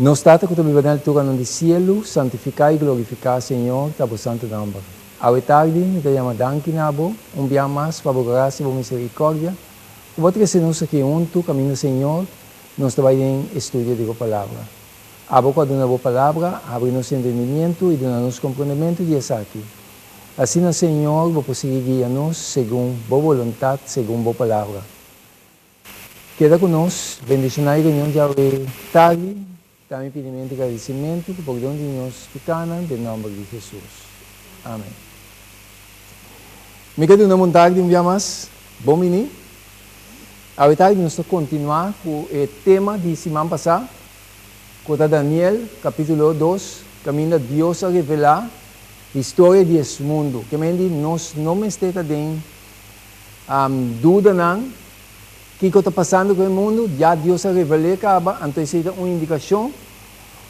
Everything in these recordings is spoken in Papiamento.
Nos Tata ku ta biba den alturanan di sielu, santifiká i glorifiká, Señor, ta bo santu nòmber. Awe tardi mi ta yama danki na bo un bia mas pa bo grasia i bo miserikòrdia ku bo a trese nos aki huntu kaminda, Señor, nos ta bai den estudio di bo Palabra. Abo ku a duna bo Palabra, habri nos entendimientu i duna nos komprondementu di esaki. Asina, Señor, bo por sigui guia nos segun bo boluntat, segun bo Palabra. Keda ku nos, bendishoná e reunion djawe tardi, ta mi pidimentu i gradisimentu ku pordon di nos pikánan den nòmber di Hesus. Amen. Mi ke duna bon tardi un bia mas. Bon bini. Awe tardi nos ta kontinuá ku e tema di siman pasá, ku ta Daniel kapítulo dos, kaminda Dios a revelá historia di es mundu. Ke men di nos no mester ta den Dudanan, Kiko ta pasando ku e mundu? Ya Dios a revel'é kaba, anto esei ta un indikashon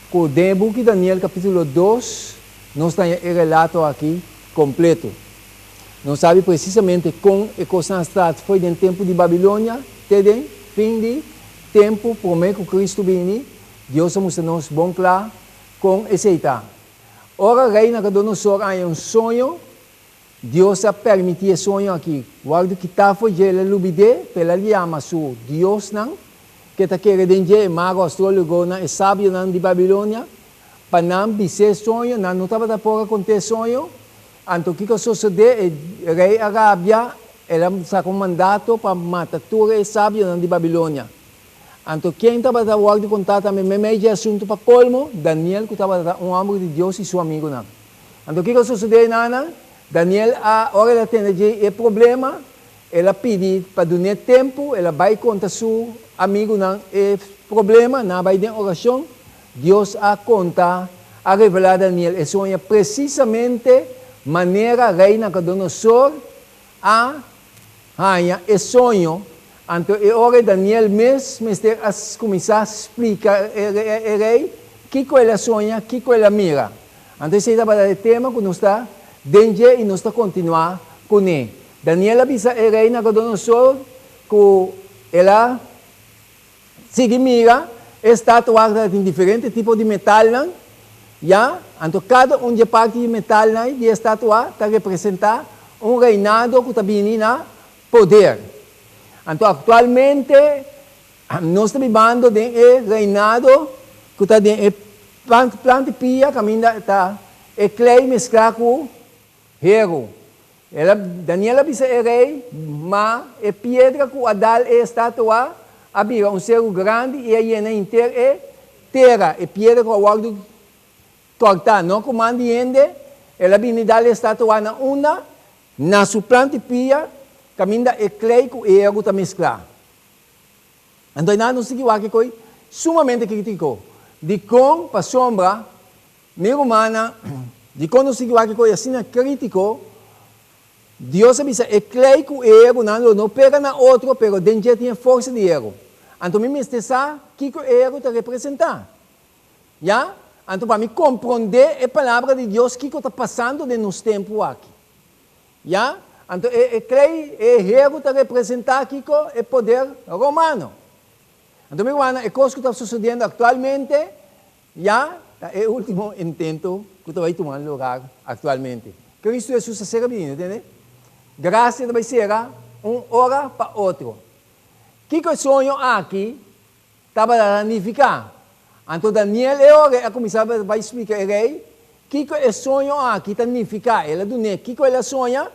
ku den e buki Daniel kapítulo dos nos ta haña e relato aki kompleto. Nos sabi presisamente kon e kosnan a start fo'i den tempu di Babilonia te den fin di tempu promé ku Kristu bini. Dios a mustra nos bon kla kon esei ta. Ora Rei Nabucodonosor a haña un soño, Dios a permití e soño aki wòrdu kitá for dje, el a lubid'é, pa el a yama su diosnan ke ta kere den dje, e mago, astrólogonan, e sabionan di Babilonia, pa nan bis'é e soño. Nan no tabata por a kont'é e soño. Anto kiko a sosodé? E rei a rabia, el a saka un mandato pa mata tur e sabionan di Babilonia. Anto ken tabata wòrdu kontá tambe meimei dje asuntu pa kolmo? Daniel, ku tabata un hòmber di Dios i su amigunan. Anto kiko a sosodé einan? Daniel a, ora el a tende dje e problema, el a pidi pa dun'é tempu, el a bai konta su amigunan e problema, nan a bai den orashon, Dios a konta, a revelá Daniel e soña presisamente manera Rei Nabucodonosor a haña e soño, anto e ora ei Daniel mes mester a kuminsá splika e rei kiko el a soña, kiko el a mira. Anto esei tabata e tema ku nos ta den dje i nos ta kontinuá kuné. Daniel a bisa e rei Nabucodonosor ku el a Sigui mira, e statua ta tin diferente tipo di metalnan, ya, anto kada un di e parti di metalnan di e statua ta representá un reinado ku ta bini na poder. Anto aktualmente nos ta bibando den e reinado ku ta den e planta pia kaminda ta e klei mesklá ku Heru. El a, Daniel a bisa e rei, Ma e piedra ku a dal e estatua a bira un seru grandi i a yena henter e tera. E piedra ku a wòrdu kòrtá, no ku man di hende, el a bini dal e estatua na unda? Na su plant'i pia, kaminda e klei ku e heru ta mesklá. Anto einan nos tin ki wak e koi sumamente kritiko. Dikon? Pasobra Mi rumannan, dikon nos sigui wak e kos asina kritiko? Dios a bisa, E klei ku e herunan lo no pega na otro, pero den dje tin e forsa di heru. Anto mi mester sa kiko e heru ta representá. Ya? Anto pa mi komprondé e Palabra di Dios kiko ta pasando den nos tempu aki. Ya? Anto e e klei, e heru ta representá kiko? E poder romano. Anto mi rumannan, e kos ku ta sosodiendo aktualmente, Ya ta e ultimo intento cu ta bay tuma lugar actualmente. Cristo Jesus a cera bini, tende? Gracia ta bay cera un ora pa otro. Kico e soño aki tabata nifica? Anto Daniel e ora a cuminsa bay splica e rey kico e soño aki ta nifica. El a dun'é kico el a soña,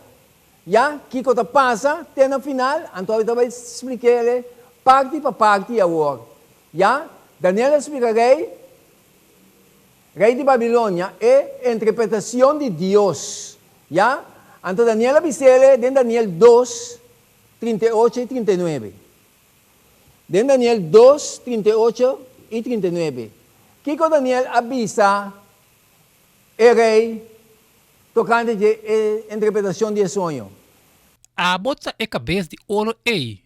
ya, kico ta pasa te na final, anto a ta bay splik'é parti pa parti awor. Ya, Daniel a splika rei, rei di Babilonia, e interpretacion di Dios. Ya, anto Daniel a bis'ele den Daniel dos, 38 i 39. Den Daniel dos, 38 i 39. Kiko Daniel a bisa e rei tokante dje e interpretacion di e soño? Abo ta e kabes di oro ei.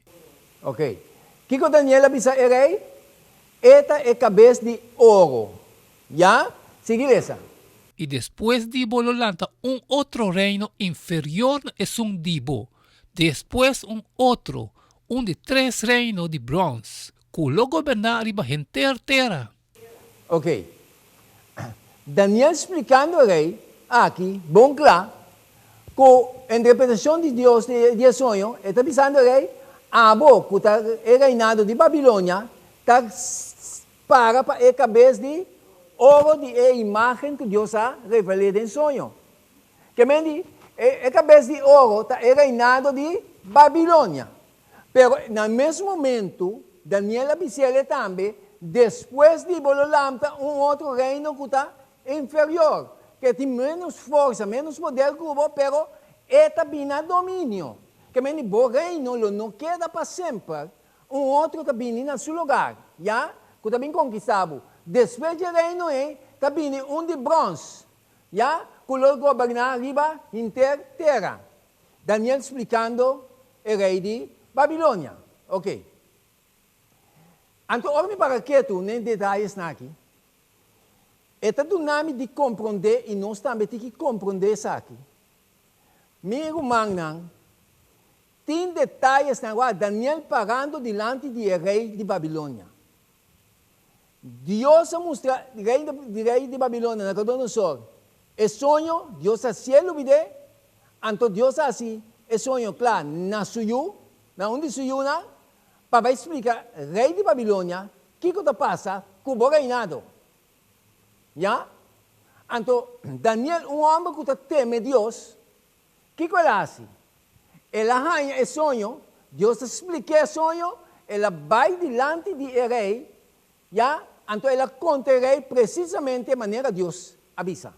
Ok. Kiko Daniel a bisa e rei? E ta e kabes di oro. Ya? Sigui lesa. I despues di bo lo lanta un otro reino inferior na esun di bo, despues un otro, un di tres reino di brons, ku lo goberná riba henter tera. Ok. Daniel splikando e rei aki bon kla ku interpretashon di Dios di e soño, e ta bisando e rei, Abo ku ta e reinado di Babilonia ta para pa e kabes di oro di e imágen ku Dios a revel'é den soño. Ke men di, e kabes di oro ta e reinado di Babilonia. Pero na mes momentu, Daniel a bis'el tambe, Despues di bo lo lanta un otro reino ku ta inferior, ke tin ménos forsa, ménos poder ku bo, pero e ta bini na dominio. Ke men di bo reino lo no keda pa semper, un otro ta bini na su lugar, ya, ku ta bin konkistá bo. Despues dje reino ei ta bini un di bròns, ya, ku lo goberná riba henter tera. Daniel splikando e rei di Babilonia. Ok. Anto ora mi para ketu n'e detayesnan aki, e ta duna mi di komprondé i nos tambe tin ki komprondé esaki. Mi rumannan, tin detayesnan wak Daniel parando dilanti di e rei di Babilonia. Dios a mustra rei di rei di Babilonia, Nabucodonosor, e soño, Dios a hasié lubid'é, anto Dios a hasi e soño kla na su yu, na un di su yunan, pa bai splika rei di Babilonia kiko ta pasa ku bo reinado. Ya? Anto Daniel, un hòmber ku ta teme Dios, Kiko el a hasi? El a haña e soño, Dios a splik'é e soño, el a bai dilanti di e rei, ya, anto el a konta e rei presisamente manera Dios a bisa.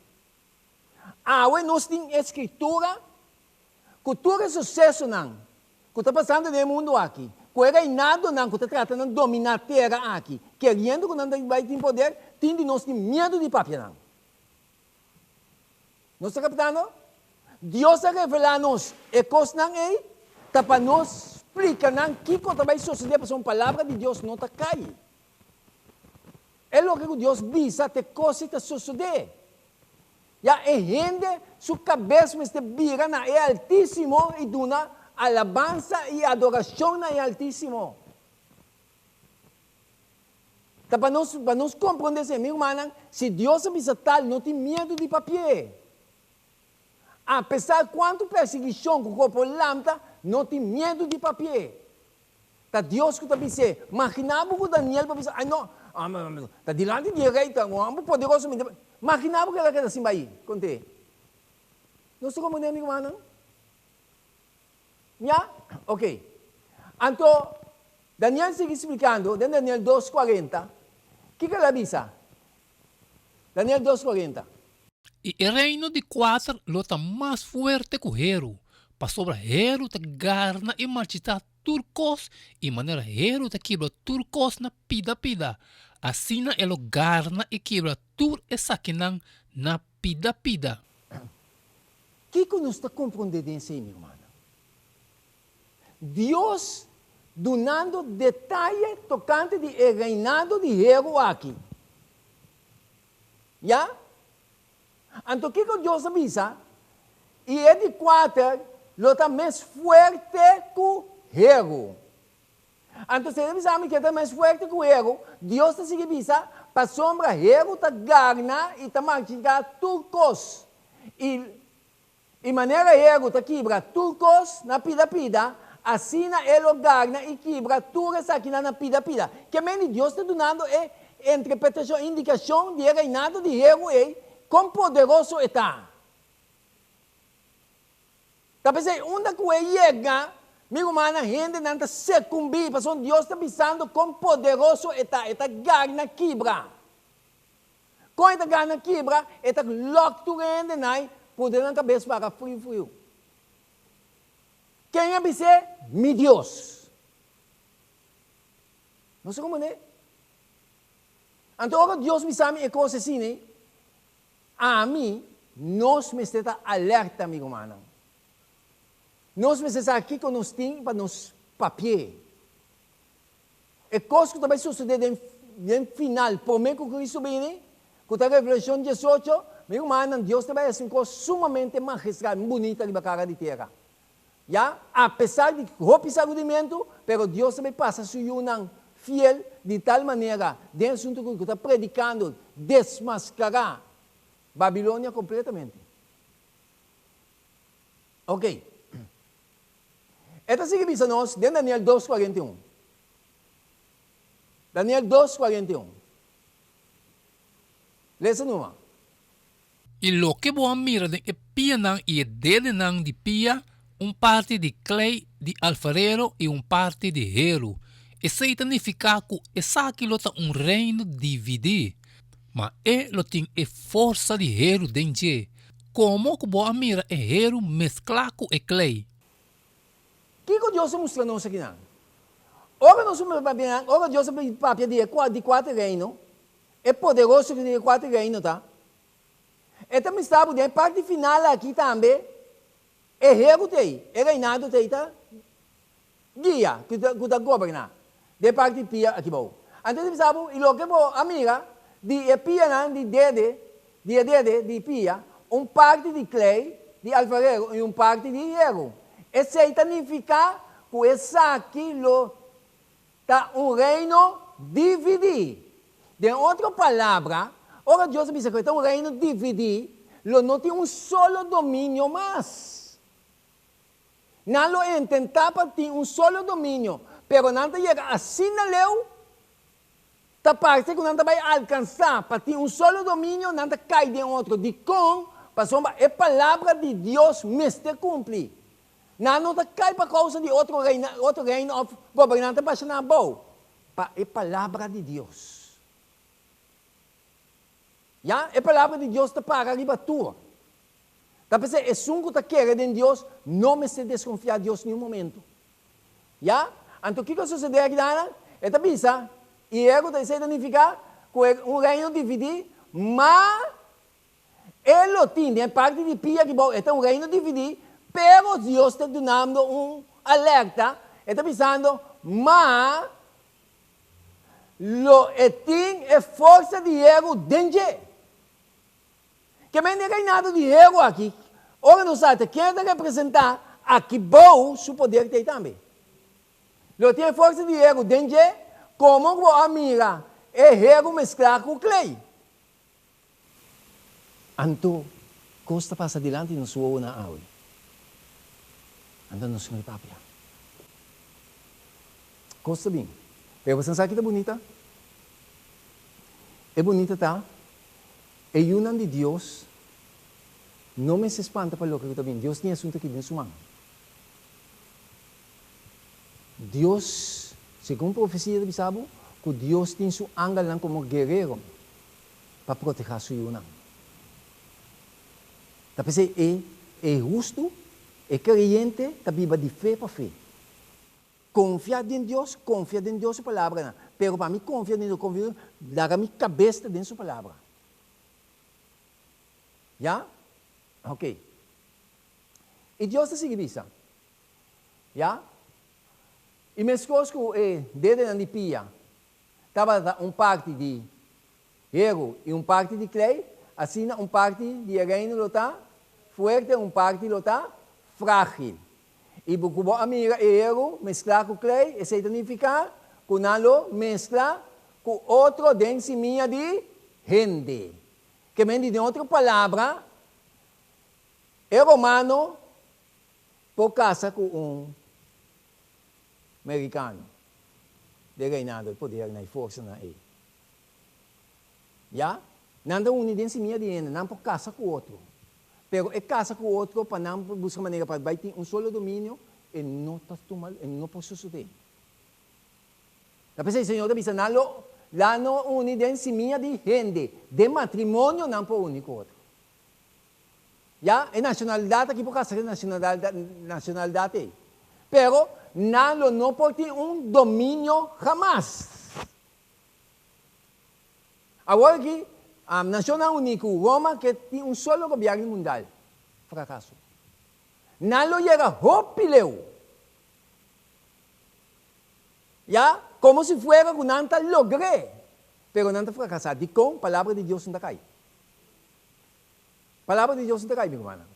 Awe nos tin e Skritura ku tur e susesonan ku ta pasando den e mundu aki, ku e reinadonan ku ta trata nan dominá tera aki, keriendo ku nan ta bai tin poder, tin di nos tin miedu di papia nan. Nos ta kaptando? Dios a revelá nos e kosnan ei, ta pa nos splika nan kiko ta bai sosodé pasobra un palabra di Dios no ta kai. E loke ku Dios bisa ta e kos ei ta sosodé. Ya e hende su kabes mester bira na e Altísimo i duna alabansa i adorashon na e Altísimo. Ta pa nos, pa nos komprondé esei, mi rumannan, si Dios a bisa tal, no tin miedu di papi'é. Apesar kuantu persiguishon ku por por lanta, no tin miedu di papi'é. Ta Dios ku ta bis'é. Maginá bo ku Daniel por bisa, Ai no, ta dilanti di e rei, ta un hòmber poderoso, mi ta. Maginá bo ku el a keda sin bai kont'é. Nos ta komprondé, mi rumannan? Ya? Ok. Anto, Daniel sigui splikando den Daniel dos kuarenta. Kiko el a bisa? Daniel dos kuarenta. I e reino di kuater lo ta mas fuerte ku heru, pasobra heru ta garna i marchitá tur kos, i manera heru ta kibra tur kos na pida pida, asina e lo garna i kibra tur esakinan na pida pida. Kiko nos ta komprondé den esei, mi rumannan? Dios dunando detaye tokante di e reinado di heru aki. Ya? Anto kiko Dios a bisa? I e di kuater lo ta mes fuerte ku heru. Anto si e ta bisa mi ke ta mes fuerte ku heru, Dios ta sigui bisa, pasobra heru ta garna i ta marchitá tur kos. I i manera heru ta kibra tur kos na pida pida, asina e lo garna i kibra tur esakinan na pida pida. Ke men di Dios ta dunando e interpretashon, indikashon di e reinado di heru ei, kon poderoso e ta. Ta p'esei unda ku e yega, mi rumannan, hendenan ta sekumbí, pasobra Dios ta bisando kon poderoso e ta. E ta garna kibra. Kon e ta garna kibra? E ta lòk tur e hendenan pone nan kabes para friu friu. Ken a bis'é? Mi Dios. Nos ta komprendé? Anto ora Dios bisa mi e kos asina, Ami, nos mester ta alerta, mi rumannan. Nos mester sa kiko nos tin pa nos papi'é. E kos ku ta bai sosodé den den final, promé ku Kristu bini, ku ta Revelashon diesocho, mi rumannan, Dios ta bai hasi un kos sumamente magistral, bunita riba kara di tera. Ya, apesar di hopi sagudimentu, pero Dios ta bai pasa su yunan. fiel di tal manera den asuntu ku ta predikando desmaskará Babilonia kompletamente. Ok. E ta sigui bisa nos den Daniel dos 41. Daniel dos 41. Lesa numa. I loke bo a mira den e pianan i e dedenan di pia, un parti di klei di alfarero i un parti di heru, esei ta nifiká ku esaki lo ta un reino dividí, ma e lo tin e forsa di heru den dje, komo ku bo a mira e heru mesklá ku e klei. Kiko Dios a mustra nos akinan? Ora nos a papia, ora Dios a papia di e di kuater reino, e poderoso di e kuater reino ta, e ta mista bo den e parti final aki tambe e heru t'ei, e reinado t'ei ta guia, ku ta goberná den e parti pia aki bou. Anto e ta bisa bo, i loke bo a mira di e pianan di dede, di e dede di pia, un parti di klei di alfarero i un parti di heru. Esei ta nifiká ku esaki lo ta un reino dividí. Den otro palabra, ora Dios a bisa ku e ta un reino dividí, lo no tin un solo dominio mas. Nan lo intentá pa tin un solo dominio, pero nan ta yega asina leu, ta parse ku nan ta bai alkansá pa tin un solo dominio, nan ta kai den otro. Dikon? Pasobra e palabra di Dios mester kumpli. Nan no ta kai pa kousa di otro reina, otro reino òf gobernante basha nan abou. Pa e palabra di Dios. Ya, e palabra di Dios ta para riba tur. Ta p'esei esun ku ta kere den Dios no mester deskonfiá Dios niun momento. Ya, anto kiko a sosodé aki dana? E ta bisa, i e ku ta esei ta nifiká ku e un reino dividí, ma E lo tin den parti di pia ki bou, e ta un reino dividí, pero Dios ta dunando un alerta, e ta bisando, Ma lo e tin e forsa di heru den dje. Ke men e reinado di heru aki, ora nos sa ta ken ta representá, aki bou su poder ta ei tambe. Lo tin e forsa di heru den dje, komo ku bo a mira e heru mesklá ku klei. Anto, kos ta pasa dilanti nos wowonan awe. Anto nos no papia. Kos ta bin. Pero boso sa ki ta bunita? E bunita ta, e yunan di Dios no mester spanta pa loke ku ta bin. Dios tin e asuntu aki den su man. Dios, segun profesia ta bisa bo, ku Dios tin su angelnan komo guerero pa protehá su yunan. Ta p'esei e e hustu, e kreyente ta biba di fe pa fe. Konfia den Dios, konfia den Dios su palabranan. Pero pa mi konfia den Dios, konfia den Dios, laga mi kabes ta den su palabra. Ya? Oke. I Dios ta sigui bisa. Ya? I meskos ku e dedenan di pia tabata un parti di heru i un parti di klei, asina un parti di e reino lo ta fuerte, un parti lo ta frágil. I bo ku bo a mira e heru mesklá ku klei, esei ta nifiká ku nan lo meskla ku otro den simia di hende. Ke men di den otro palabra, e romano por kasa ku un merikano den reinado e poder na e forsanan ei. Ya, nan ta uni den simia di hende, nan por kasa ku otro. Pero e kasa ku otro pa nan por buska manera pa bai tin un solo dominio, e no ta tuma, e no por sosodé. Ta p'esei Señor ta bisa nan lo la no uni den simia di hende, den matrimonio nan por uni ku otro. Ya, e nacionalidad aki por casa cu e nacionalidad ey. Pero nan lo no por tin un dominio hamas. Awor aki, Nacionnan Uní cu Roma ke tin un solo gobierno mundal. Fracaso. Nan lo yega hopi leu. Ya, como si fuera cu nan ta logr'é. Pero nan ta fracasa. Dicon? Palabra di Dios no ta cay. Palabra di Dios no ta kai, mi rumannan.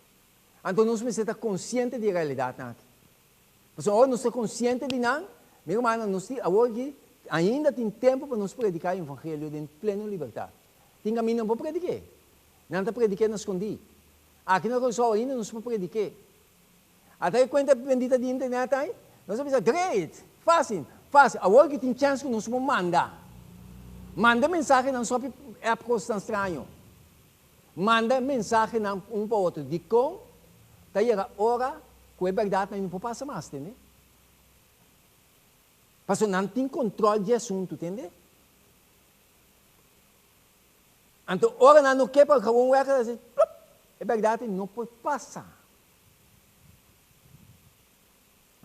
Anto nos mester ta konsiente di e realidatnan aki. Pasobra ora nos ta konsiente di nan, mi rumannan, nos tin awor aki Ainda tin tempu pa nos prediká e evangelio den pleno libertat. Tin kaminda no por predik'é. Nan ta predik'é na skondí. Aki na Kòrsou ainda nos por predik'é. Ata e kuenta bendita di internet ai, nos a bisa great, fásil, fásil. Awor ki tin chèns ku nos por manda. Manda mensahenan sopi app kosnan straño. Manda mensahenan un pa otro. Dikon ta yega ora ku e bèrdatnan no por pasa mas, tende? Pasobra nan tin control dje asuntu, tende? Anto ora nan no ke pa gewoon werk, nan ta plup, e berdad ei no por pasa.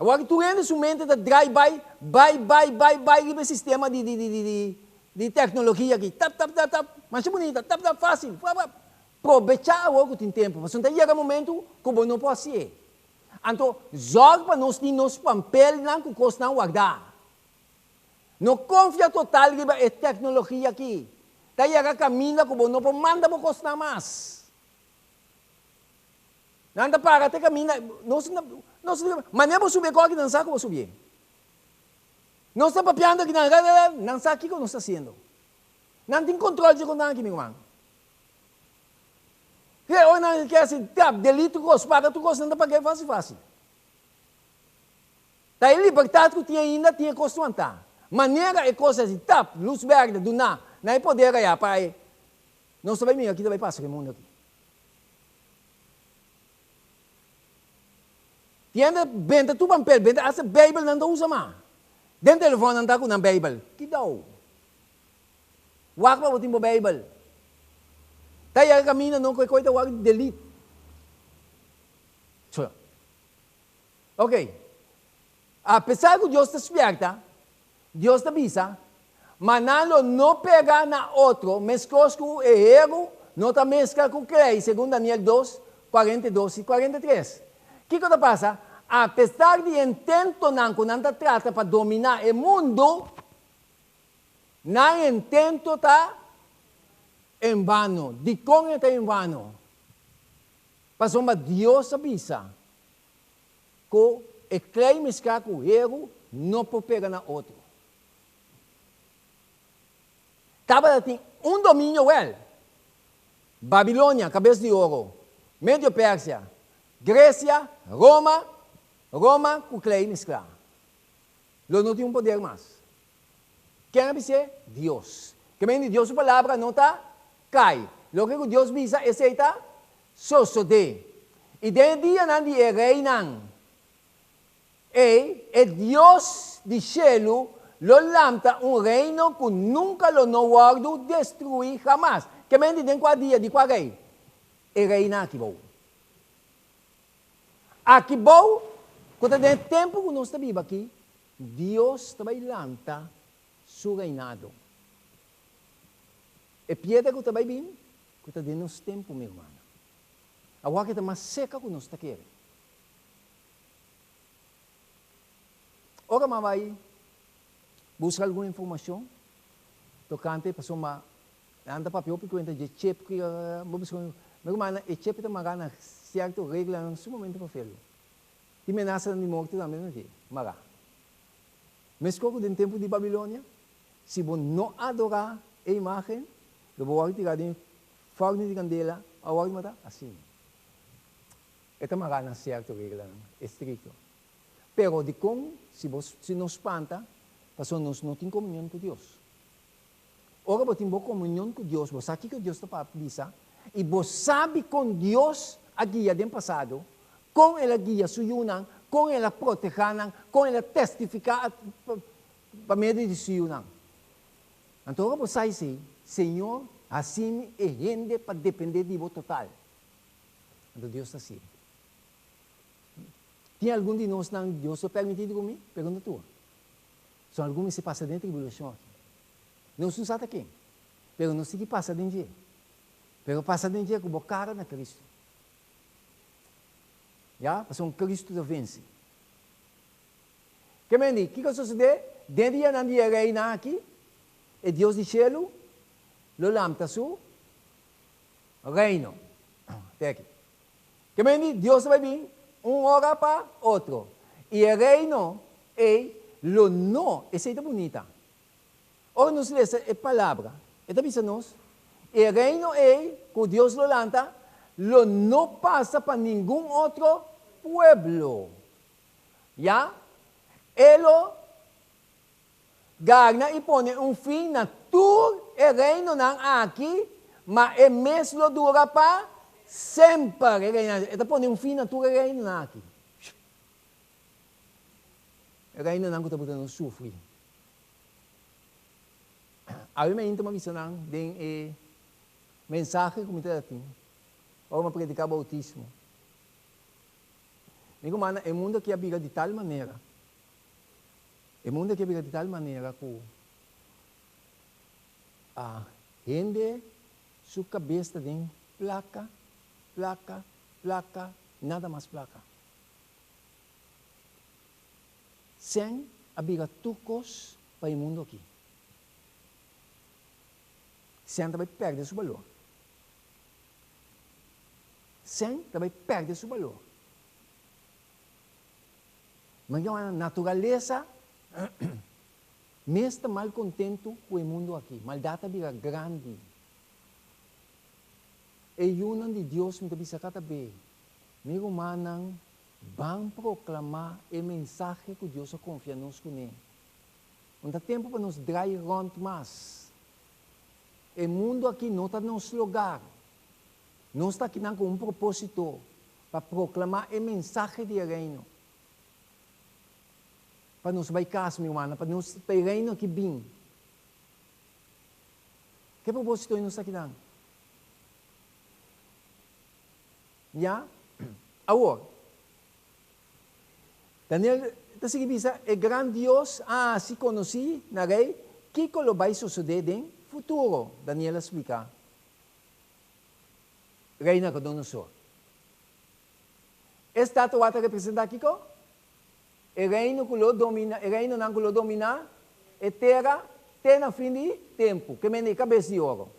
Awor tur hende su mente ta draai bai, bai, bai, bai, bai riba e sistema di, di, di, di, di, di tecnologia aki. Tap, tap, tap, tap, masha bunita, tap, tap, facil, prap, prap. Probecha awor cu tin tempo, pasobra ta yega momento cu bo no por hacié. Anto, zòrg pa nos tin nos pampelnan ku kosnan wardá. No konfia total riba e teknologia akí. Ta yega kaminda ku bo no por manda bo kosnan mas. Nan ta para te kaminda, nos nos manera bo subi e kòki nan sa ku bo subié. Nos ta papiando aki nan, nan sa kiko nos ta hasiendo. Nan tin kontrol dje kontan aki mi ruman. Ke ora nan ke hasi tap, delete tur kos, paga tur kos, nan ta pag'é fásil fásil. Ta e libertat ku tin ainda tin e kos wantá. Manera e kos hasi tap, lus bèrdè, duná na e poder ayá pa e nos ta bai mira ki ta bai pasa ku e mundu aki. Tin hende benta tur pampel, benta asta beibel nan ta usa mas. Den telefòn nan ta ku nan beibel. Kidou. Wak pa bo tin bo Bijbel. Ta yega caminda no cu e coy ta wak delete. Tja. Ok. A pesar cu Dios ta spierta, Dios ta bisa, ma nan lo no pega na otro mescos cu e heru no ta mescla cu klei, segun Daniel dos, 42 y 43. Kico ta pasa? A pesar di intentonan cu nan ta trata pa domina e mundo, Nan intento ta en vano. Dikon e ta en vano? Pasobra Dios a bisa ku e klei mesklá ku heru no por pega na otro. Tabata tin un dominio wèl, Babilonia, kabes di oro, Medio-Persia, Gresia, Roma, Roma ku klei mesklá. Lo no tin un poder mas. Ken a bis'é? Dios. Ke men di Dios su palabra no ta kai. Loke ku Dios bisa, esei ta sosodé. I den e dianan di e reinan ei, e Dios di shelu lo lanta un reino ku nunka lo no wòrdu destruí hamas. Ke men di den kua dia di kua rei? E reina aki bou. Aki bou, ku ta den e tempu ku nos ta biba aki, Dios ta bai lanta Su reinado. E piedra ku ta bai bin, ku ta den nos tempu, mi rumannan. Awor aki ta mas seka ku nos ta kere. Ora mi a bai buska algun informashon tokante pasobra nan ta papia hopi kuenta dje chip ku bo buska mi rumannan e chip ta mará na sierto reglanan sumamente fafelu. Tin menasanan di morto tambe na dje mará. Meskos ku den tempu di Babilonia, si bo no adorá e imágen, lo bo wòrdu tirá den fòrnu di kandela òf wòrdu matá. Asina e ta mará na sierto reglanan estrikto. Pero dikon si bo si nos spanta? Pasobra nos no tin komunion ku Dios. Ora bo tin bo komunion ku Dios, bo sa kiko Dios ta pa bisa i bo sabi kon Dios a guia den pasado, kon el a guia su yunan, kon el a protehá nan, kon el a testifiká pa medio di su yunan. Anto ora bo sa esei, Señor, hasi mi e hende pa dependé di bo total. Anto Dios ta hasié. Tin algun di nos nan Dios lo permití drumi? Pregunta tua. So algun mester pasa den e tribulashon aki. Nos no sa ta ken, pero nos tin ki pasa den dje. Pero pasa den dje ku bo kara na Kristu. Ya, pasobra Kristu ta vense. Ke men di, kiko a sosodé den dianan di e reinan aki? E Dios di shelu lo lamta su reino. Te aki. Ke men di, Dios ta bai bin un ora pa otro, i e reino ei lo no, esei ta bunita. Ora nos lesa e Palabra, e ta bisa nos, E Reino ei ku Dios lo lanta lo no pasa pa ningun otro pueblo. Ya, e lo garna i pone un fin na tur e reinonan aki, ma e mes lo dura pa semper. E reino, e ta pone un fin na tur e reinonan aki. E reinonan ku ta buta nos sufri. Awe mi ainda ta bisa nan den e mensahe ku mi ta tin ora mi a prediká boutismo. Mi rumannan, e mundu aki a bira di tal manera, e mundu aki a bira di tal manera ku a hende su kabes ta den plaka, plaka, plaka, nada mas plaka. Sèn a bira tur kos pa e mundu aki. Sèn ta bai pèrdè su balor. Sèn ta bai pèrdè su balor. Ma yo naturalesa mes ta mal kontentu ku e mundu aki. Maldat a bira grandi. E yunan di Dios mi ta bisa kata be, mi rumannan, Ban proklamá e mensahe ku Dios a konfia nos kuné. No ta tempu pa nos drai rònt mas. E mundu akí no ta nos logar. Nos ta akinan ku un propósito, pa proklamá e mensahe di e Reino. Pa nos bai kas, mi rumannan, pa nos, pa e Reino akí bin. Ke propósito nos ta akinan? Ya. Awor, Daniel ta sigui bisa, E gran Dios a hasi konosí na rei kiko lo bai sosodé den futuro. Daniel a splika Rei Nabucodonosor. E statua ta representá kiko? E reino ku lo dominá, e reinonan ku lo dominá e tera te na fin di tempu, ke mende e kabes di oro.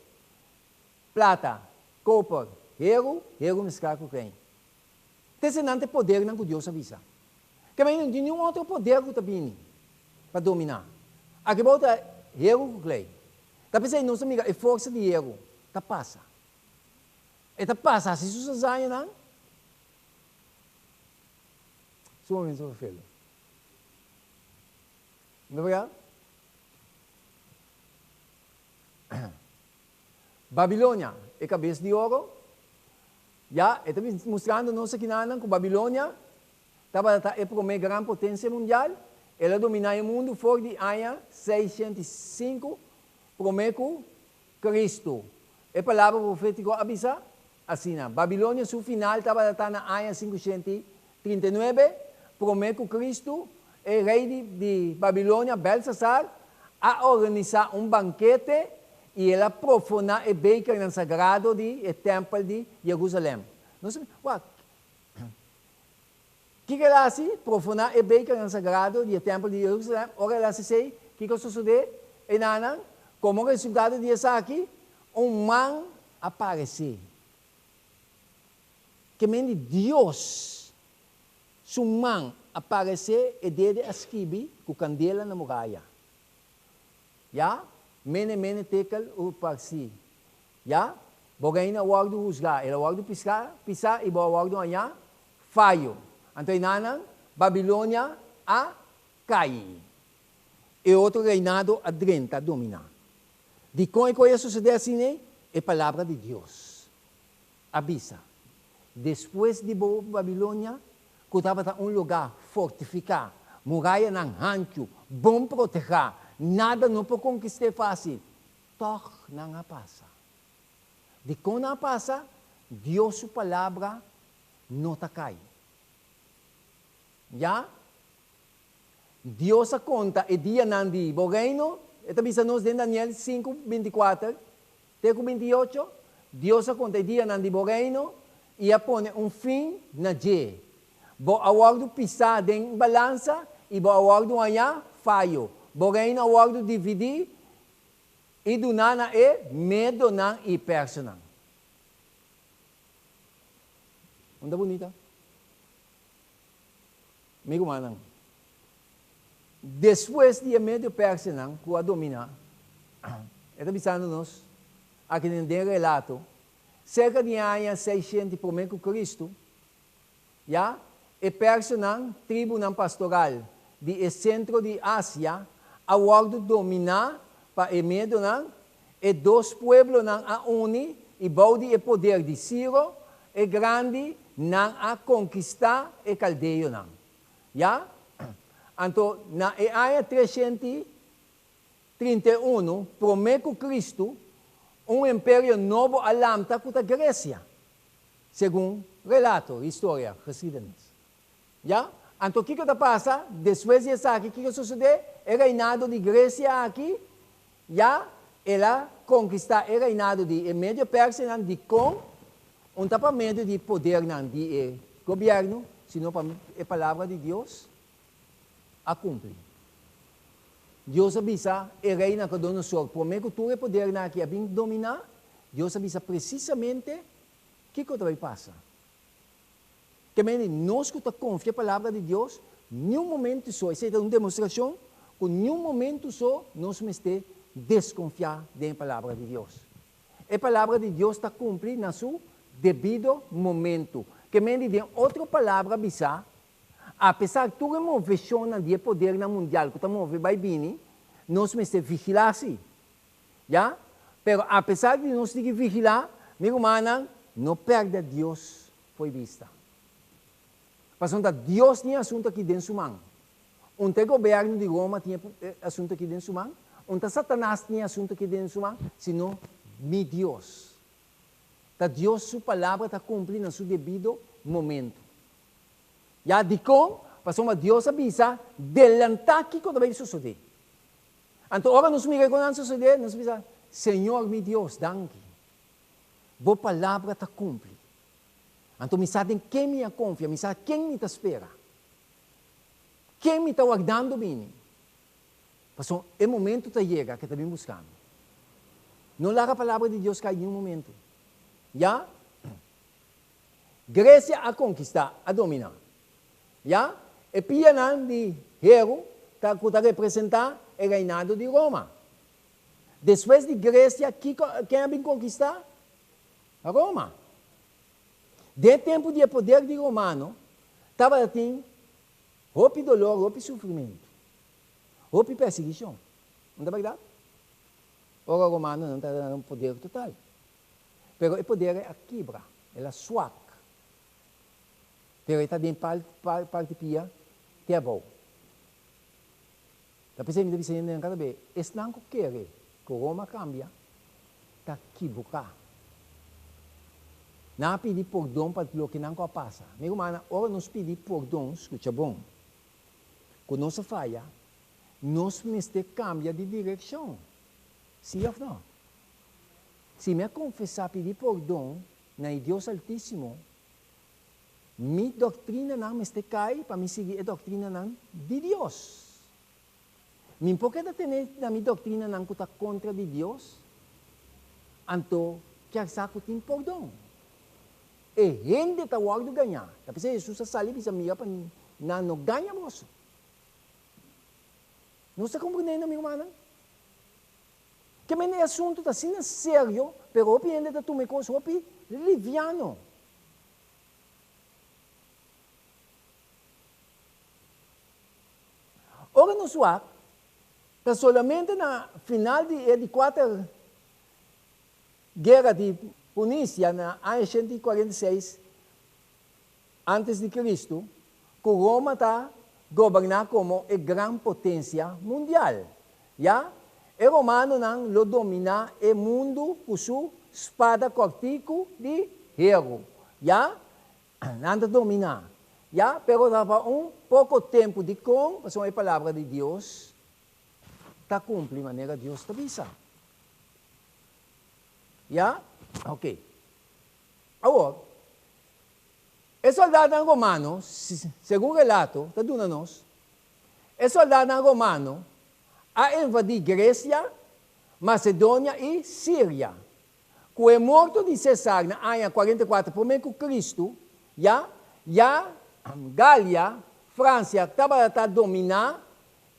Plata, koper, heru, heru mesklá ku krein. Ta esenan ta e podernan ku Dios a bisa. Kemey no tin niun otro poder ku ta bini pa dominá. Aki bou ta heru ku klei. Ta p'esei nos ta mira e forsa di heru ta pasa. E ta pasa hasi su sazañanan sumamente vervelend. No ta berdad? Babilonia, e kabes di oro. Ya, e ta mustrando nos akinanan ku Babilonia tabata e promé gran potensia mundial. El a dominá e mundu for di aña 605 promé ku Kristu. E palabra profétiko a bisa asina, Babilonia su final tabata na aña 539 promé ku Kristu. E rei di Babilonia, Belsasar, a organisá un bankete i el a profoná e bekernan sagrado di e tèmpel di Jerusalèm. Nos ta wak, kiko el a hasi? Profoná e bekernan sagrado di e tèmpel di Jerusalèm. Ora el a hasi esei, kiko a sosodé enanan? Komo resultado di esaki, un man a paresé. Ke men di Dios Su man a paresé e dede a skibi ku kandela na muraya. Ya, mene mene tekel u parsi. Ya, bo reino a wòrdu husgá, el a wòrdu piská, pisá i bo a wòrdu hañá fayo. Anto enanan, Babilonia a kai. E otro reinado a drenta dominá. Dikon e koi a sosodé asina ei? E palabra di Dios. a bisa, Despues di bo Babilonia, ku tabata un lugá fortifiká, murayanan hanchu, bon protehá, nada no por konkist'é fásil, tòg nan a pasa. Dikon nan a pasa? Dios su palabra no ta kai. Ya, Dios a konta e dianan di bo reino, e ta bisa nos den Daniel sinku, 24. Te ku 28, Dios a konta e dianan di bo reino i a pone un fin na dje. Bo a wòrdu pisá den balansa i bo a wòrdu hañá fayo. Bo reino a wòrdu dividí i duná na e medonan i persanan. Un ta bunita? Mi rumannan, despues di e medio-persianan ku a dominá. E ta bisando nos aki den den relato, serka di aña seishent promé ku Kristu, ya, e personan, tribunan pastoral di e sentro di Asia, a wòrdu dominá pa e medonan, e dos pueblonan a uni i bou di e poder di Siro e Grandi nan a konkistá e kaldeonan. Ya, anto na e aña 331 promé ku Kristu, un imperio nobo a lanta ku ta Gresia, segun relato, historia, geschiedenis. Ya, anto kiko ta pasa despues di esaki? Kiko a sosodé? E reinado di Gresia aki, ya, el a konkistá e reinado di e medio persianan. Dikon? Un ta pa medio di podernan di e gobièrnu, sino pa e palabra di Dios a kumpli. Dios a bisa e rei Nabucodonosor, promé ku tur e podernan aki a bin dominá, Dios a bisa presisamente kiko ta bai pasa. Ke mende nos ku ta konfia palabra di Dios, niun momentu so, esei ta un demostrashon ku niun momentu so nos mester deskonfiá den e palabra di Dios. E palabra di Dios ta kumpli na su debido momentu. Ke mende den otro palabra bisá, apesar tur e moveshonnan di e podernan mundial ku ta move bai bini, nos mester vigilá sí. Ya? Pero apesar di nos sigui vigilá, mi rumannan, no pèrdè Dios fo'i bista. Pasobra ta Dios tin e asuntu akí den su man. Un ta e gobièrnu di Roma tin e asuntu akí den su man, un ta Satanas tin e asuntu akí den su man, sino mi Dios. Ta Dios su palabra ta kumpli na su debido momentu. Ya, dikon? Pasobra Dios a bisa delantá kiko ta bai sosodé. Anto ora nos mira kon nan sosodé, nos bisa, Señor mi Dios, danki. Bo palabra ta kumpli. Anto mi sa den ken mi a konfia, mi sa ken mi ta spera, ken mi ta wardando bini. Pasobra e momento ta yega ke ta bin buska mi. No laga palabra di Dios kai niun momento. Ya, Grecia a konkistá, a dominá. Ya, e pianan di heru ta ku ta representá e reinado di Roma. Despues di Grecia, kiko, ken a bin konkistá? Roma. Den e tempu di e poder di romano, tabata tin hopi dolor, hopi sufrimentu, hopi persiguishon. No ta bèrdat? Ora romanonan tabata na un poder total. Pero e poder ei a kibra, el a swak. Pero e ta den parti pia te abou. Ta p'esei mi ta bisa hendenan kada be, esnan ku kere ku Roma kambia ta kibuká. Nan a pidi pordon pa loke nan ku a pasa. Mi rumannan, ora nos pidi pordon, skucha bon, ku nos a faya, nos mester kambia di direkshon. Sí òf nò? Si mi a konfesá pidi pordon na e Dios Altísimo, Mi doktrinanan mester kai pa mi sigui e doktrinanan di Dios. Mi por keda tene na mi doktrinanan ku ta kontra di Dios? Anto kier sa ku tin pordon. E hende ta wòrdu gañá. Ta p'esei Hesus a sali bisa mira pa nan no gaña boso. Nos ta komprendendo, mi rumannan? Ke mende e asuntu ta asina serio, pero hopi hende ta tuma e kos hopi liviano. Ora nos wak, ta solamente na final di e di kuater Guera di Punisia na aña 146 antes di Kristu ku Roma ta goberná komo e gran potensia mundial. Ya, e romanonan lo dominá e mundu ku su spada kòrtiku di heru. Ya, nan ta dominá. Ya, pero ta pa un poko tempu. Dikon? Pasobra e Palabra di Dios ta kumpli manera Dios ta bisa. Ya? Oke. Awor, e sòldatnan romano, segun relato ta duna nos, e sòldatnan romano a invadí Gresia, Masedonia i Siria. Ku e morto di Sesar na aña 44 promé ku Kristu, ya, ya Galia, Fransia, tabata ta dominá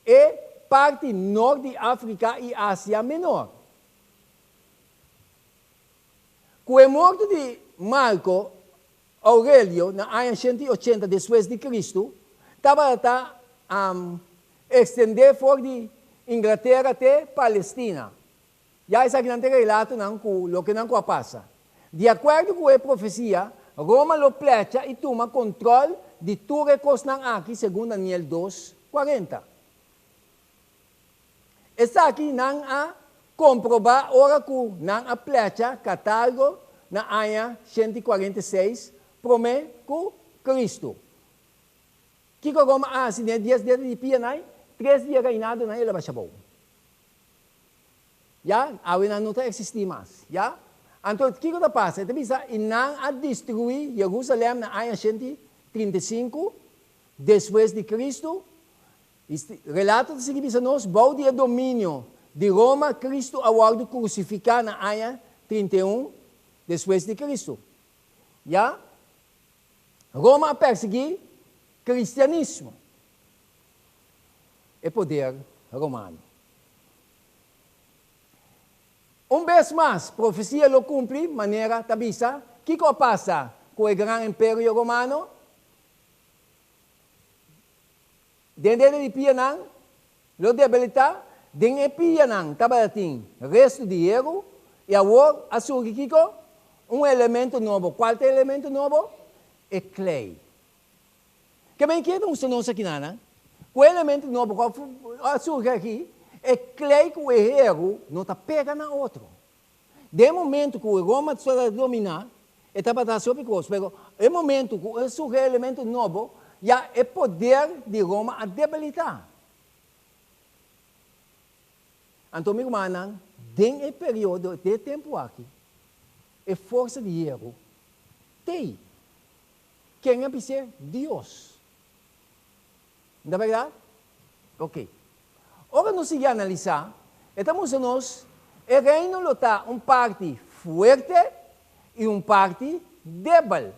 e parti nort di Afrika i Asia Menor. Ku e morto di Marko Aurelio na aña 180 despues di Kristu, tabata ekstendé for di Inglatera te Palestina. Ya esakinan ta e relatonan ku lokenan ku a pasa. Di akuerdo ku e profesia, Roma lo plecha i tuma kontrol di tur e kosnan aki segun Daniel dos, 40. Esaki nan a komprobá ora ku nan a plecha Kartago na aña 146 promé ku Kristu. Kiko Roma a hasi den e dies dia di pianan? Tres di e reinadonan el a basha bou. Ya, awe nan no ta eksistí mas. Ya? Anto, kiko ta pasa? E ta bisa, I nan a destruí Jerusalèm na aña 135 despues di Kristu. I relato ta sigui bisa nos, bou di e dominio di Roma, Kristu a wòrdu krusifiká na aña 31 despues di Kristu. Ya? Roma a persiguí kristianismo, e poder romano. Un bes mas, profesia lo kumpli manera ta bisa. Kiko a pasa ku e gran imperio romano? Den dede di pianan lo debilitá, den e pianan tabatin restu di heru, i awor a surgi kiko? Un elemento nobo. Kual ta e elemento nobo? E klei. Ke men kier ta mustra nos aki nan? Ku e elemento nobo ku a surgi aki, e klei ku e heru no ta pega na otro. Den e momento ku Roma ta dominá, e tabata hasi hopi kos, pero e momento ku a surgi e elemento nobo, ya e poder di Roma a debilitá. Anto mi rumannan, den e periodo, den e tempu aki, e forsa di heru t'ei. Ken a bis'é? Dios. No ta bèrdat? Ok. Ora nos sigui analisá, e ta mustra nos e reino lo ta un parti fuerte i un parti debel.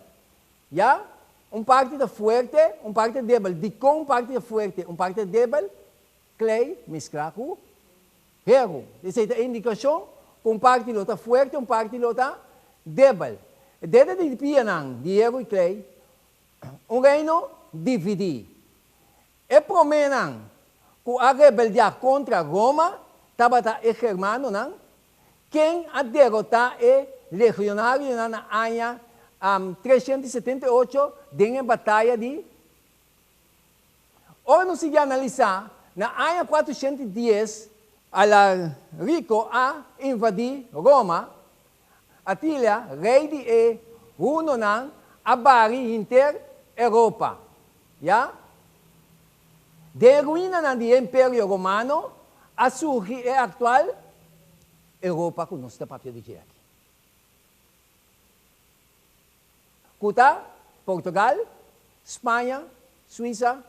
Ya? Un parti ta fuerte, un parti ta debel. Dikon un parti ta fuerte, un parti ta debel? Klei mesklá ku heru. Esei ta e indikashon ku un parti lo ta fuerte, un parti lo ta debel. Dede di pianan di heru i klei, un reino dividí. E proménan ku a rebeldiá kontra Roma tabata e germanonan, ken a derotá e legionarionan na aña 378 den e bataya di. Ora nos sigui analisá, na aña 410 Alarico a invadí Roma, Atila, rei di e hunonan, a bari henter Europa. Ya. Den e ruinanan di e Imperio Romano a surgi e aktual Europa ku nos ta papia di dje aki. Ku ta Portugal, Spaña, Suisa,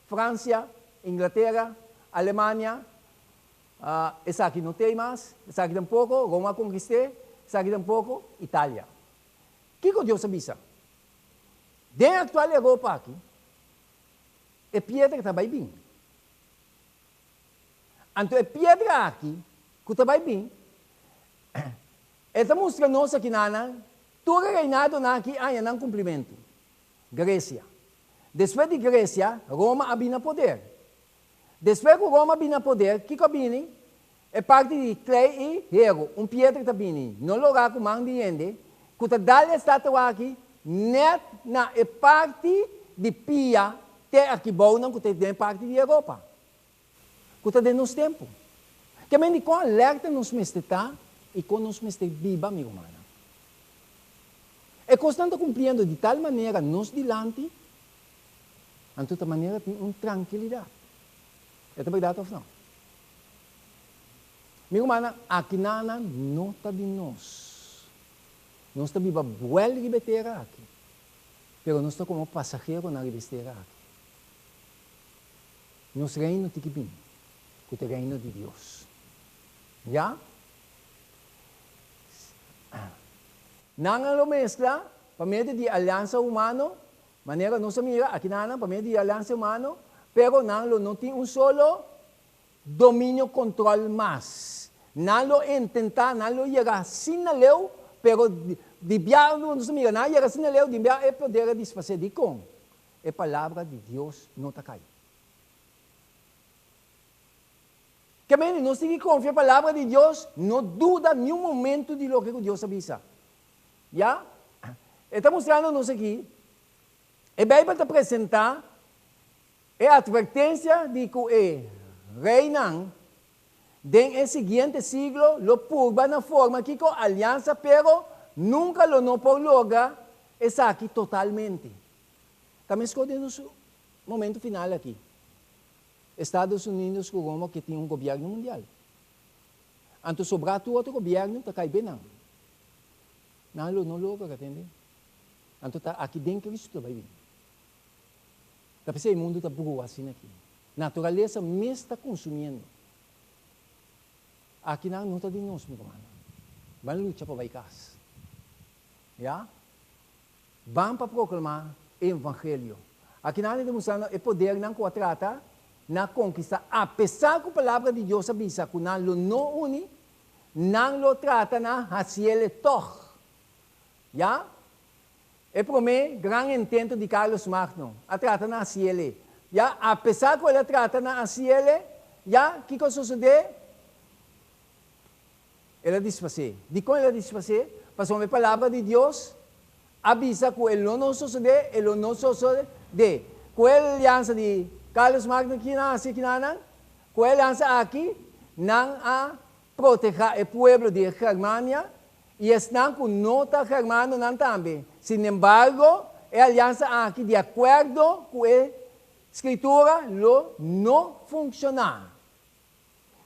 Fransia, Inglatera, Alemania, esaki no t'ei mas, esaki tampoko, Roma a konkist'é, esaki tampoko, Italia. Kiko Dios a bisa? Den e aktual Europa aki, e piedra ta bai bin. Anto e piedra aki ku ta bai bin, e ta mustra nos akinanan tur e reinadonan aki haña nan kumplimentu. Gresia. Despues di Gresia, Roma a bin na poder. Despues ku Roma a bin na poder, kiko a bini? E parti di klei i heru, un piedra ta bini, no lorá ku man di hende, ku ta dal e statua aki nèt na e parti di pia te akibounan ku ta den e parti di Europa, ku ta den nos tempu. Ke men di kon alerta nos mester ta i kon nos mester biba, mi rumannan. E kosnan ta kumpliendo di tal manera nos dilanti, anto ta manera tin un trankilidat. E ta bèrdat òf nò? Mi rumannan, akinanan no ta di nos. Nos ta biba buèl riba e tera aki, pero nos ta komo pasaheronan riba es tera aki. Nos reino tin ki bini, ku ta e reino di Dios. Ya? Nan a lo meskla pa medio di aliansa humano, manera nos a mira akinanan, pa medio di aliansa humano, pero nan lo no tin un solo dominio control mas. Nan lo intenta, nan lo yega asina leu. Pero di bia nos mira nan a yega asina leu, di bia e poder a disparsé. Dikon? E palabra di Dios no ta kai. Ke mende nos tin ki konfia e palabra di Dios, no duda niun momento di loke ku Dios a bisa. Ya? E ta mustrando nos aki, e Beibel ta presentá e atvertensia di ku e reinan den e siguiente siglo lo purba na forma kiko aliansa pero nunka lo no por logra esaki totalmente. Ta meskos den nos momento final aki. Estados Unidos ku Roma ke tin un gobièrnu mundial. Anto sobrá tur otro gobièrnu ta kai be nan. Nan lo no logra, tende? Anto ta aki den Cristo ta bai bin. Ta p'esei mundu ta brua asina aki. Naturalesa mes ta konsumiendo. Aki nan no ta di nos, mi rumannan. Ban lucha pa bai kas. Ya? Ban pa proklamá e evangelio. Aki nan ta demostrando e podernan ku a trata na konkistá. Apesar ku Palabra di Dios a bisa ku nan lo no uni, nan lo trata na hasiel tòg. Ya? E promé gran intento di Carlos Magno a trata na hasiel. Ya? Apesar ku el a trata na hasiel, ya, kiko a sosodé? El a disfasé. Dikon el a disfasé? Pasobra e Palabra di Dios a bisa ku e lo no sosodé, e lo no sosodé. Ku e aliansa di Carlos Magno ki nan a hasi kinanan? Ku e aliansa aki, nan a protehá e pueblo di Germania i esnan ku no ta germanonan tambe. Sinembargo, e aliansa aki, di akuerdo ku e Skritura, lo no funshoná.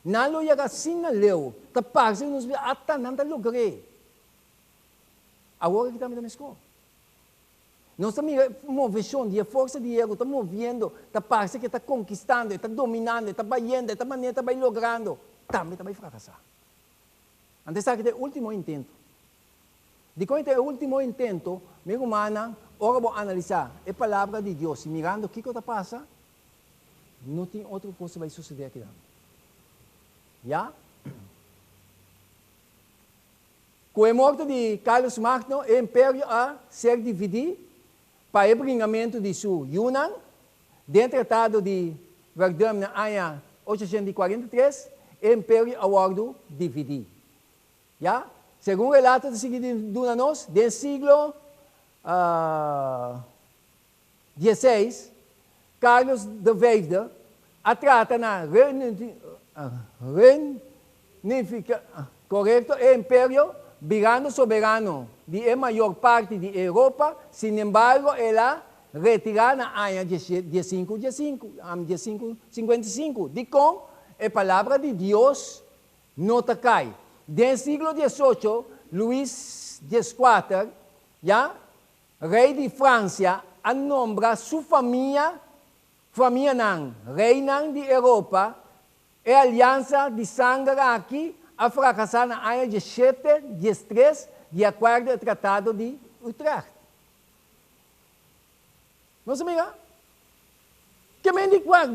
Nan lo yega asina leu, ta parse ku nos bira ata nan ta logr'é. Awor aki tambe ta meskó. Nos ta mira e moveshon di e forsa di hierro ta moviendo, ta parse ku e ta konkistando, e ta dominando, e ta bayendo, e ta manera ta bai logrando, tambe ta bai frakasá. Anto esaki ta e último intento. Dikon e ta e último intento? Mi rumannan, ora bo analisá e Palabra di Dios i mirando kiko ta pasa, No tin otro cos ta bay sucede akinan. Ya. Cu e morto di Carlos Magno e imperio a ser dividi pa e bringamento di su yunan. Den Tratado di Verdun na aña 843 e imperio a wordo dividi. Ya. Segun relato ta sigui di duna nos, den siglo 16, Carlos de Vijfde a trata na reunifica corecto e imperio, birando soberano di e mayor parti di Europa, sinembargo el a retira na aña diesinku diesinku, Dikon? E palabra di Dios no ta kai. Den siglo diesocho, Luis dieskuater, ya, Rei di Fransia a nombra su famia, famianan, reinan di Europa. E aliansa di sanger aki a frakasá na aña diesshete diestres di akuerdo e Tratado di Utrecht. Nos a mira? Ke men di wak,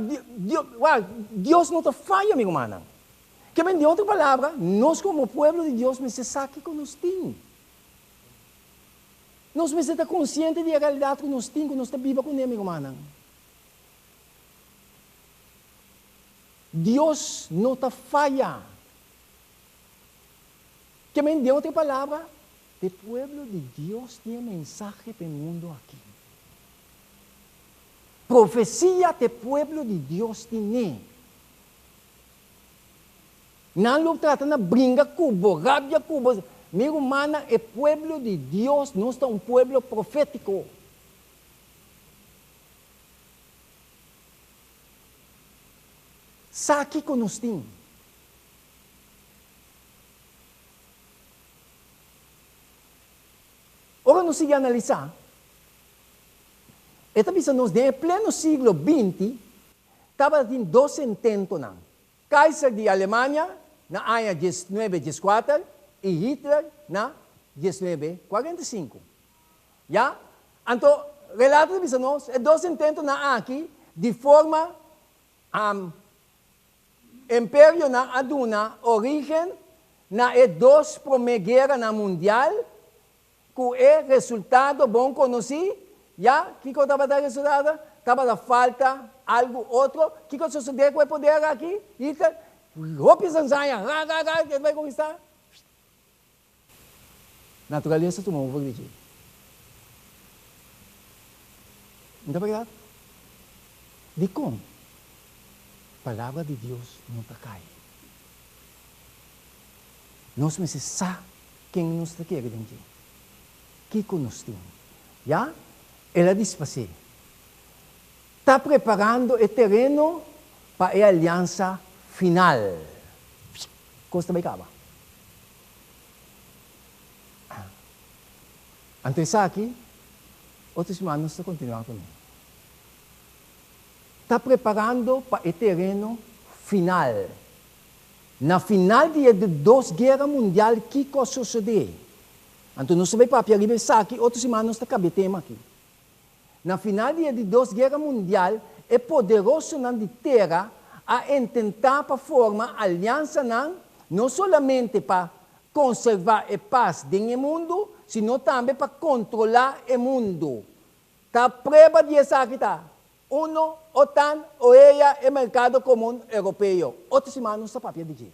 wak, Dios no ta faya, mi rumannan. Ke men di otro palabra, nos komo pueblo di Dios mester sa kiko nos tin. Nos mester ta konsiente di e realidat ku nos tin, ku nos ta biba kuné, mi rumannan. Dios no ta faya. Ke men di otro palabra, e pueblo di Dios tin e mensahe pa e mundu aki. Profesia t'e pueblo di Dios tine. Nan lo trata na bringa ku bo, rabia ku bo. Mi rumannan, e pueblo di Dios, nos ta un pueblo profétiko. Sa kiko nos tin. Ora nos sigui analisá, E ta bisa nos den e pleno siglo binti tabatin dos intentonan, Kaiser di Alemania na aña diesnuebe dieskuater i Hitler na diesnuebe kuarenta i sinku. Ya, anto relato ta bisa nos e dos intentonan aki di forma imperionan a duna origen. na e dos promé gueranan mundial, ku e resultado bon konosí, ya, kiko tabata e resultado? Tabata falta algu otro. Kiko a sosodé ku e poder aki? Hitler, hopi zanzaña, ra, ra, ra, e bai konkistá. Naturalesa tuma over di dje. No ta bèrdat? Dikon? Palabra di Dios no ta kai. Nos mester sa ken nos ta kere den dje. Kiko nos tin. Ya, el a dispas'é. Ta preparando e tereno pa e aliansa final. Kos ta bai kaba. Anto esaki, otro siman nos ta kontinuá kuné. Ta preparando pa e tereno final. Na final di e di dos guera mundial kiko a sosodé? Anto nos ta bai papia riba esaki, otro siman nos ta kaba e tema aki. Na final di e di dos guera mundial e poderosonan di tera a intentá pa forma aliansanan no solamente pa konservá e pas den e mundu sino tambe pa kontrolá e mundu. Ta prueba di esaki ta, uno, OTAN, OEA, e Merkado Komun Europeo. Otro siman nos ta papia di dje.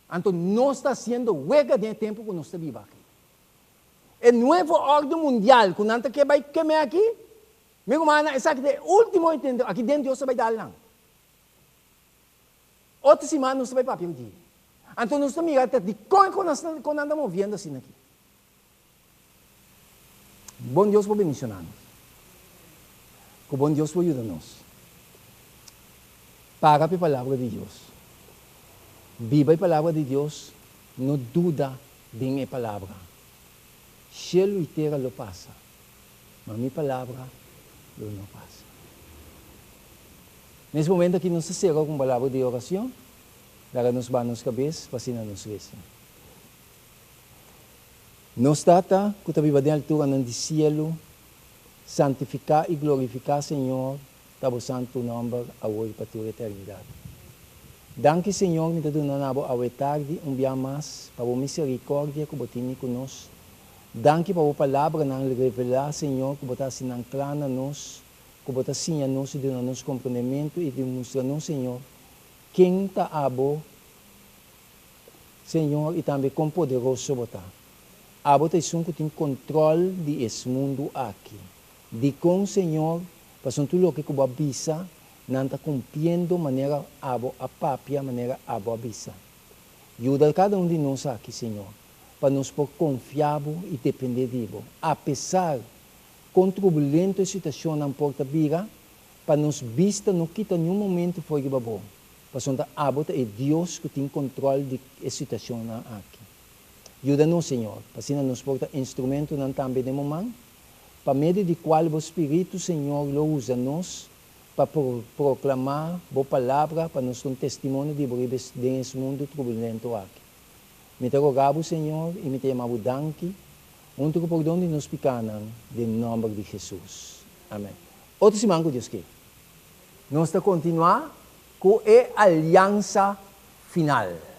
Anto nos ta hasiendo wega den e tempu ku nos ta biba aki. E nuevo órden mundial ku nan ta ke bai kem'é aki, mi rumannan, esaki ta e último intento, aki den Dios ta bai dal nan. Otro siman nos ta bai papia ku dje. Anto nos ta mira ta dikon ku nan ta moviendo asina aki. Bon Dios por bendiciona nos. Cu bon Dios por yuda nos. Para pa e palabra di Dios. Biba e palabra di Dios, no duda den e palabra. Cielo y tera lo pasa, ma mi palabra lo no pasa. Nes momento aki nos ta cera cu un palabra di oracion, laga nos baha nos cabes pa asina nos reza. Nos Tata ku ta biba den alturanan di sielu, santifiká i glorifiká, Señor, ta bo santu nòmber awor i pa tur eternidat. Danki, Señor, mi ta duna na bo awe tardi un bia mas pa bo miserikòrdia ku bo tini ku nos. Danki pa bo palabranan revelá, Señor, ku bo ta hasi nan kla na nos, ku bo ta siña nos i duna nos komprendementu i di mustra nos, Señor, ken ta abo. Señor, i tambe kon poderoso bo ta. Abo ta esun ku tin kontròl di es mundu aki. Dikon, Señor, pasobra tur loke ku bo a bisa, nan ta kumpliendo manera abo a papia, manera abo a bisa. Yuda kada un di nos aki, Señor, pa nos por konfia bo i dependé di bo, apesar kon trubulento e situashonnan por ta bira, pa nos bista no kita niun momentu for riba bo. Pasobra abo ta e Dios ku tin kontrol di e situashonnan aki. Yuda nos, Señor, pa asina nos por ta instrumentonan tambe den bo man, pa medio di kual bo Spiritu, Señor, lo usa nos pa proklamá bo Palabra pa nos ta un testimonio di bo riba es den es mundu trubulento aki. Mi ta roga bo, Señor, i mi ta yama bo danki, huntu ku pordon di nos pikanan, den nòmber di Hesus. Amen. Otro siman ku Dios ke. Nos ta kontinuá ku e aliansa final.